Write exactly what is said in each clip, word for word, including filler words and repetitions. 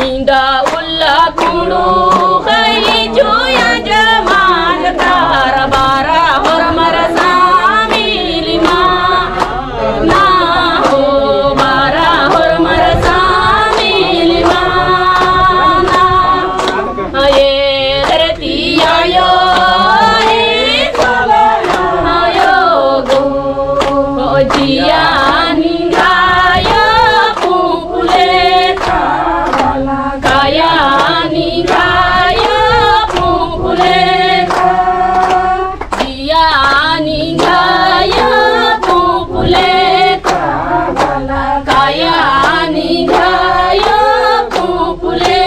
इन्दा उल्ला कुँड़ुख़ ख़ई जुया जमान तारा बारा होरमर सामिल मा। ना हो बारा होरमर सामिल मा। ना। ये धरती आयो, ये आयो गो। ओ जिया निंगायो पुपुले, काया निंगायो पुपुले। जिया निंगायो पुपुले, काया निंगायो पुपुले।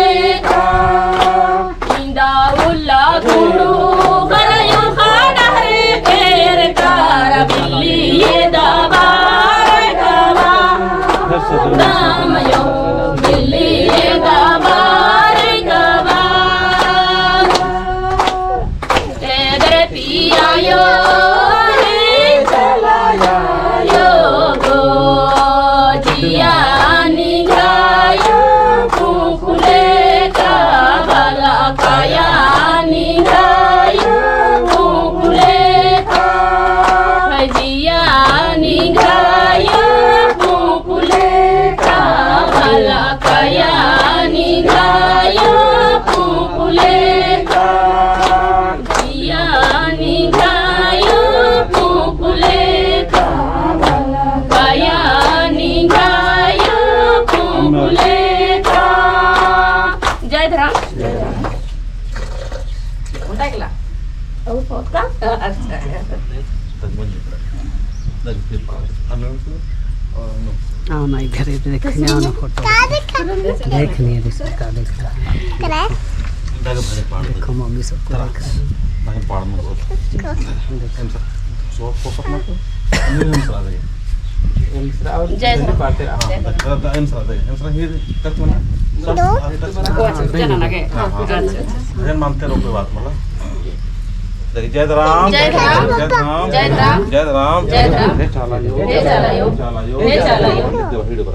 इन्दा उल्ला कुँड़ुख़ ख़ई खा डहरे केरकर बिल्ली एदा बारकबा। दमयो बिल्ली एदा बारकबा। ए धरती आयो, हे चलायो गो, जिया निंगायो पुपुले, काबला काया निंगायो पुपुले, जिया निंगायो पुपुले, काबला काया निंगायो पुपुले। जिया निंगायो पुपुले, काया निंगायो पुपुले। जय धरम। उन्टा एकला। और फोटो का? अच्छा। आओ ना इधर, इधर देखने आओ ना फोटो। का देखा? देखने, रिश्ते का देखा। करे? देखो मम्मी सबको देखा। जय धरम। हाँ, हाँ, हाँ। मानते रहो कोई बात मतलब। जय धरम। जय धरम। जय धरम। जय धरम। जय धरम। हे चालायो। हे चालायो। चालायो। हे चालायो। हे चालायो।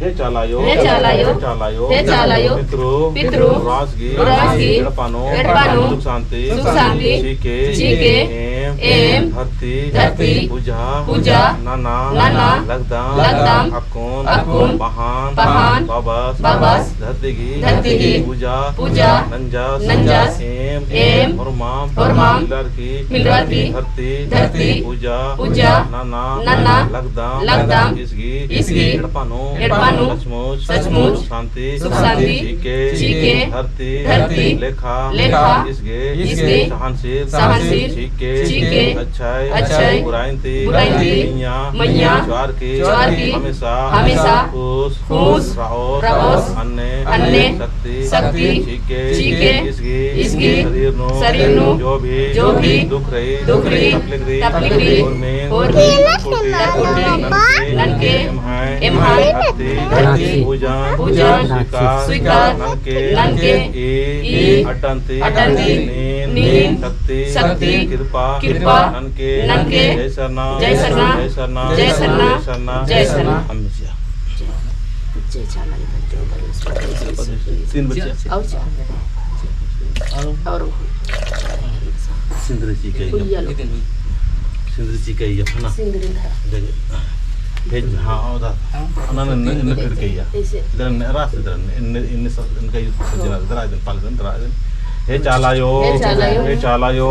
हे चालायो। हे चालायो। हे चालायो। हे चालायो। पितृ। पितृ। रास गही। रास गही। एड़पा नू। एड़पा नू। सुख शांति। सुख शांति। चिके। चिके। एम। एम। धरती। धरती। पूजा। पूजा। नना। नना। लगदम। लगदम। अक्कुन। अक्कुन। पहान। पहान। बबस। बबस। धरती गही। धरती गही। पूजा। पूजा। नंजस। नंजस। एम। एम। होरमाम। होरमाम। मिलरकी। मिलरकी। धरती। धरती। पूजा। पूजा। नना। नना। लगदम। लगदम। इसगी। इसगी। एड़पा नू। एड़पा नू। सचमुच। सचमुच। सुख शांति। सुख शांति। चिके। चिके। धरती। धरती। लेखा। लेखा। इसगे। इसगे। सहनशील। सहनशील। चिके। चिके। अच्छाई। अच्छाई। बुराइन ती। बुराइन ती। मइय्याँ। मइय्याँ। चोअरकी। चोअरकी। हमेशा। हमेशा। खुश। खुश। रओस। रओस। अन्ने। अन्ने। शक्ति। शक्ति। चिके। चिके। इसगी। इसगी। शरीर नू। शरीर नू। जो भी। जो भी। दुख रई। दुख रई। तकलीफ रई। तकलीफ रई। होरमेन। होरमेन। ननके। ननके। एम्है। एम्है। धरती। धरती। पूजन। पूजन। स्वीकार। स्वीकार। ननके। ननके। ई। ई। अड्डन ती। अड्डन ती। नीन। नीन। शक्ति। शक्ति। कृपा। कृपा। ननके। ननके। जय सरना। जय सरना। जय सरना। जय सरना। जय सरना। जय सरना। हम जय चाला। तीन बच्चे। और चाला। और सिंदरी चिकाई। सिंदरी चिकाई है ना? सिंदरी धरा। भेज, हाँ, और दा। ना, ना, ना, ना, फिर कहिया। इधर ने, रास इधर ने, इनने, इनने सब, इनका ये सज्जना, इधर आ, इधर पाल, इधर आ, इधर। हे चालायो, हे चालायो, हे चालायो,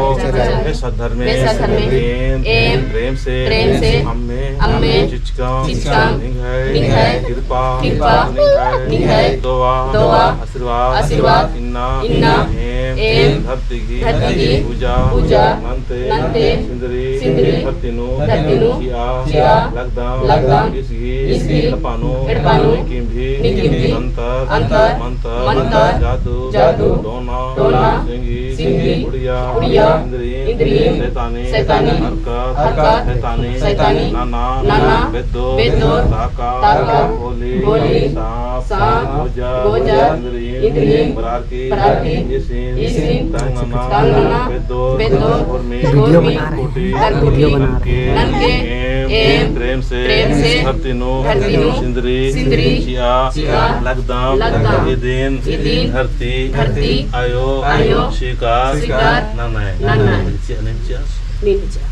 हे सद्धर्मे, हे सद्धर्मे, एम, एम, प्रेम से, प्रेम से, अम्मे, अम्मे, चिचकम, चिचकम, निंग्है, निंग्है, कृपा, कृपा, निंग्है, निंग्है, दोआ, दोआ, आशीर्वाद, आशीर्वाद, इन्ना, इन्ना, एम, एम, धरती गही, धरती गही, पूजा, पूजा, नन्ते, नन्ते, सिंदरी, सिंदरी, धरती नू, धरती नू, चिआ, चिआ, लगदम, लगदम, इसगी, इसगी, एड़पा नू, एड़पा नू, नीकिम भी, नीकिम भी, तंतर, तंतर, मंतर, मंतर, जादू, जादू, टोना, टोना, सिंगी, सिंगी, उड़िया, उड़िया, इंद्री, इंद्री, शैतानी, शैतानी, हरकत, हरकत, शैतानी, शैतानी, नना, नना, बेद्दो, बेद्दो, ताका, ताका, होली, होली, सांप, सांप, गोजा, गोजा, इंद्री, इंद्री, बरारकी, बरारकी, इसिन, इसिन, तंग नना, तंग नना, बेद्दो, बेद्दो, उर्मी, उर्मी, कोटी, वीडियो बना रहे हैं। ननके, ननके, एम, एम प्रेम से, प्रेम से धरती नू, धरती नू सिंदरी, सिंदरी चिआ, चिआ लगदम, लगदम इदिन, इदिन धरती, धरती आयो, आयो स्वीकार, स्वीकार ननय, ननय। चिआ, नहीं चिआ। नहीं चिआ।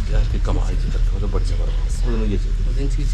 धरती कमाल की धरती, मतलब बढ़िया बरआ। उदिन चीज।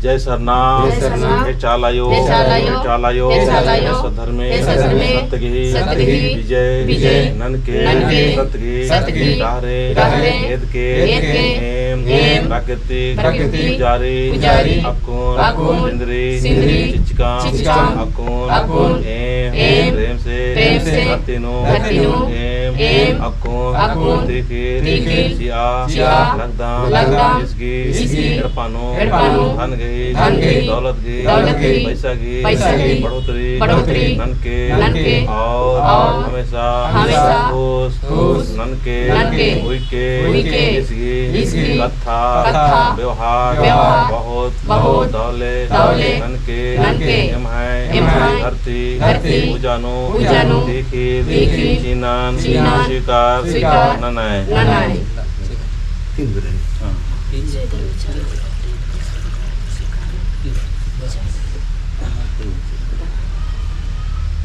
जय सरना, जय सरना। हे चाला आयो, हे चाला आयो, हे चाला आयो, हे चाला आयो, हे सत धर्मे, हे सत धर्मे, सत गही, सत गही, विजय, विजय, ननके, ननके, सत गही, सत गही, डहरे, डहरे, एदके, एदके, एम, एम, प्राकृतिक, प्राकृतिक, पुजारी, पुजारी, अक्कुन, अक्कुन, सिंदरी, सिंदरी, चिचका, चिचका, अक्कुन, अक्कुन, एम, एम, प्रेम से, प्रेम से, धरती नू, धरती नू, एम, एम, अक्कुन, अक्कुन, तीखिल, तीखिल, चिआ, चिआ, लगदम, लगदम, इसगी, इसगी, एड़पा नू, एड़पा नू, धन गही, धन गही, दौलत गही, दौलत गही, पैसा गही, पैसा गही, बढ़ोतरी, बढ़ोतरी, ननके, ननके, और, और, हमेशा, हमेशा, खुश, खुश, ननके, ननके, उइके, उइके, इसगी, इसगी, कत्था, कत्था, व्यवहार, व्यवहार, बहुत, बहुत, दव ले, दव ले, ननके, ननके, एम्है, एम्है, धरती, धरती, पूजा नू, पूजा नू, तीखिल, तीखिल, चिअनन, चिअनन, स्वीकार, स्वीकार, ननय, ननय। हाँ।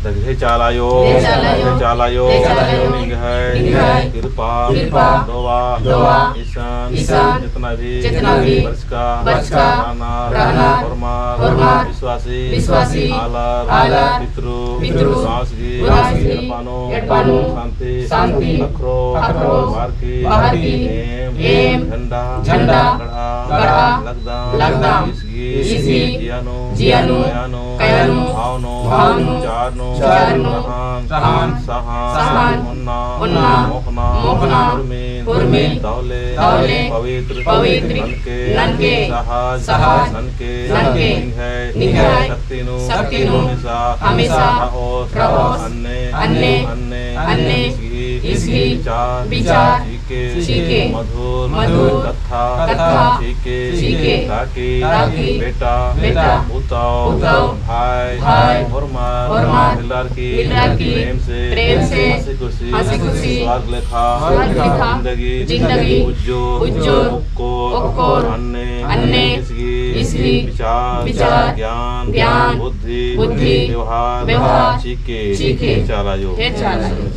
हे चाला आयो, हे चाला आयो, हे चाला आयो, हे चाला आयो, निंग्है, निंग्है, कृपा, कृपा, दोवा, दोवा, इसन, इसन, जेतना भी, जेतना भी, बरचका, बरचका, रहनर, रहनर, होरमर, होरमर, विश्वासी, विश्वासी, आलर, आलर, पितृ, पितृ, साँस गही, साँस गही, एड़पा नू, एड़पा नू, शांति, शांति, ख़क्खरो, ख़क्खरो, बअर की, बअर की, एम, एम, झंडा, झंडा, गड़आ, गड़आ, लगदम, लगदम, इसगी, इसगी, जिया नू, जिया नू, कया नू, कया नू, भाव नू, भाव नू, चार नू, चार नू, रहन, रहन, सहन, सहन, ओन्ना, ओन्ना, मोख़ना, मोख़ना, उर्मिन, उर्मिन, दव ले, दव ले, पवित्र, पवित्र, ननके, ननके, सहज, सहज, ननके, ननके, निंग्है, निंग्है, शक्ति नू, शक्ति नू, हमेशा, हमेशा, रओस, रओस, अन्ने, अन्ने, अन्ने, अन्ने, इसगी, इसगी, विचार, विचार, चिके, चिके, मधुर, मधुर, कत्था, कत्था, चिके, चिके, ताकि, ताकि, बेटा, बेटा, पुतौ, पुतौ, भाई, भाई, होरमर, होरमर, मिलरकी, मिलरकी, प्रेम से, प्रेम से, हँसी खुशी, हँसी खुशी, स्वर्ग लेखा, स्वर्ग लेखा, जिंदगी, जिंदगी, उज्जोर, उज्जोर, ओक्कोर, ओक्कोर, अन्ने, अन्ने, इसगी, इसगी, विचार, विचार, ज्ञान, ज्ञान, बुद्धि, बुद्धि, व्यवहार, व्यवहार, चिके, चिके, चाला आयो। हे चाला आयो।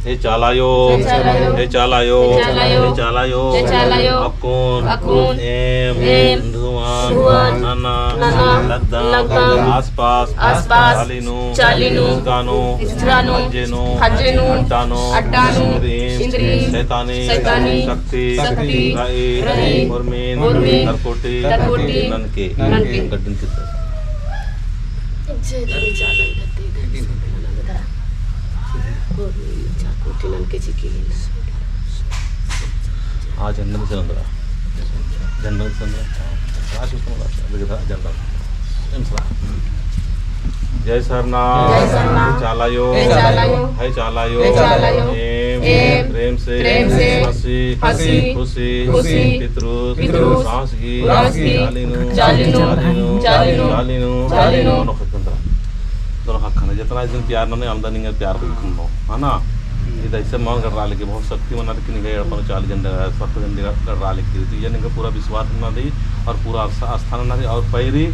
हे चाला आयो, हे चाला आयो, हे चाला आयो, हे चाला आयो, हे चाला आयो, हे चाला आयो, अक्कुन, अक्कुन, एम, एम, धुआन, धुआन, नना, नना, लगदम, लगदम, आसपास, आसपास, चाली नू, चाली नू, इजरा नू, इजरा नू, खज्जे नू, खज्जे नू, अड्डा नू, अड्डा नू, इंद्रिन, इंद्रिन, शैतानी, शैतानी, शक्ति, शक्ति, रई, रई, उर्मिन, उर्मिन, तरकोटी, तरकोटी, ननके, ननके, गड्डिन कित्ता। जय धर्म चालन करते हैं। उर्मिन, तरकोटी, ननके चिके। हाँ, झंडा से अंदर आ। झंडा से अंदर आ। हाँ, राज उसमें राज, अभी देखा झंडा। जय सरना। जय सरना। हे चाला आयो। हे चाला आयो। हे चाला आयो। हे चाला आयो। एम। एम। प्रेम से। प्रेम से। हँसी। हँसी। खुशी। खुशी। पितरुस। पितरुस। साँस गही। साँस गही। चाली नू। चाली नू। चाली नू। चाली नू। चाली नू। दोनों ख़क्खन। दोनों ख़क्खन। जेतना इदिन प्यार नने, आलदा निंगा प्यार ख़क्खन नू। है ना? इद ऐसे मल गड़रा लगी, बहुत शक्ति मना लगी, निंगा एड़पा नू चाली झंडा, सत झंडा गड़रा लगी। तो ये निंगा पूरा विश्वास नना रई और पूरा आस्था, आस्था नना रई और पैरी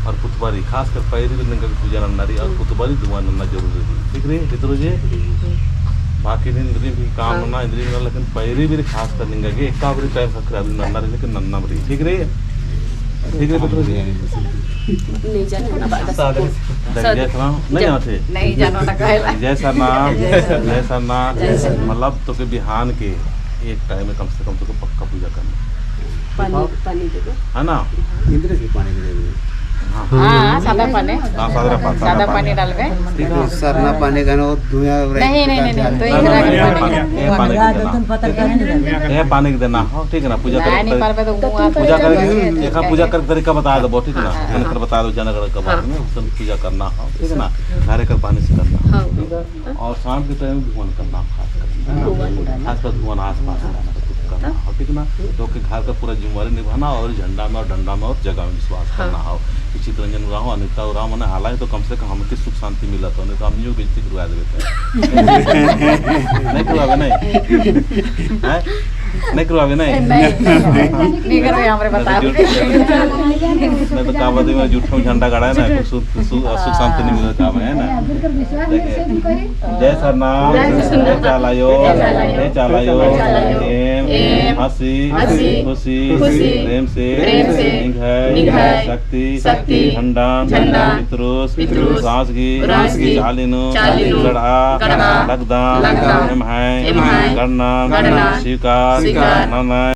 और पुतबारी, खासकर पैरी भी निंगा पूजा नना रई और पुतबारी दुआ नना जरूरी रई। ठीक रई, पितरु जी? बाकी दिन इन्द्रिम भी काम नना, इन्द्रिम नना, लेकिन पैरी भी खासकर निंगा गे एका बारी टाइम खक्खरा भी नना रई, लेकिन नन्ना भी रई। ठीक रई? ठीक रई, पितरु जी? नहीं जानो ना बात। जय सरना, नहीं जानो थे? नहीं जानो ना, काहे ला? जय सरना, जय सरना। जय सरना। मतलब, तोके बिहान के एक टाइम में कम से कम तोके पक्का पूजा करना। पानी, पानी दे दो। है ना? इन्द्रिम भी पानी दे दो। हाँ, सादा पानी। हाँ, सादा पानी, सादा पानी डालबे। ठीक है। सरना पानी का ना, वो धुआं नहीं, नहीं, नहीं, नहीं, तो ये इधर आके पानी, ये पानी के देना। ये पानी के देना, हाँ, ठीक है ना, पूजा नहीं, नहीं, करके, पर मैं तो वो पूजा करके, एक पूजा करके तरीका बता दो, ठीक है ना, हाँ, हाँ, मैंने फिर बता दो, जनगण का बारे में, हाँ। उस दिन पूजा करना, हाँ, ठीक है ना, नारियल का पानी से करना, हाँ। ठीक है। और शाम के टाइम धुआं करना, खास करके, हाँ। खास कर धुआं आसपास करना, ठीक ना? तो के घर का पूरा जिम्मेवारी निभाना और झंडा में और डंडा में और जगह में विश्वास करना हो। कि चितरंजन उराँव, अनिता उराँव, मने आला है तो कम से कम हमके सुख शांति मिला तो, नहीं तो हम यूँ बेइज्जती करवा देबे। नहीं करवाबे, नहीं? हैं? नहीं करवाबे, नहीं? नहीं। नहीं करवाबे, हमरे बताओ। नहीं तो का बात है, झूठा झंडा गड़ा है ना, कुछ सुख, सुख, सुख शांति नहीं मिलता है ना। जय सरना, जय सरना। जय चाला आयो, जय चाला आयो। जय चाला आयो। एम, एम, हँसी, हँसी, खुशी, खुशी, प्रेम से, प्रेम से, निंग्है, निंग्है, शक्ति, शक्ति, झंडन, झंडन, पितरुस, पितरुस, उराँवस गही, उराँवस गही, चाली नू, चाली नू, गड़आ, गड़आ, लगदम, लगदम, एम्है, एम्है, गड़नन, गड़नन, स्वीकार, स्वीकार, ननय,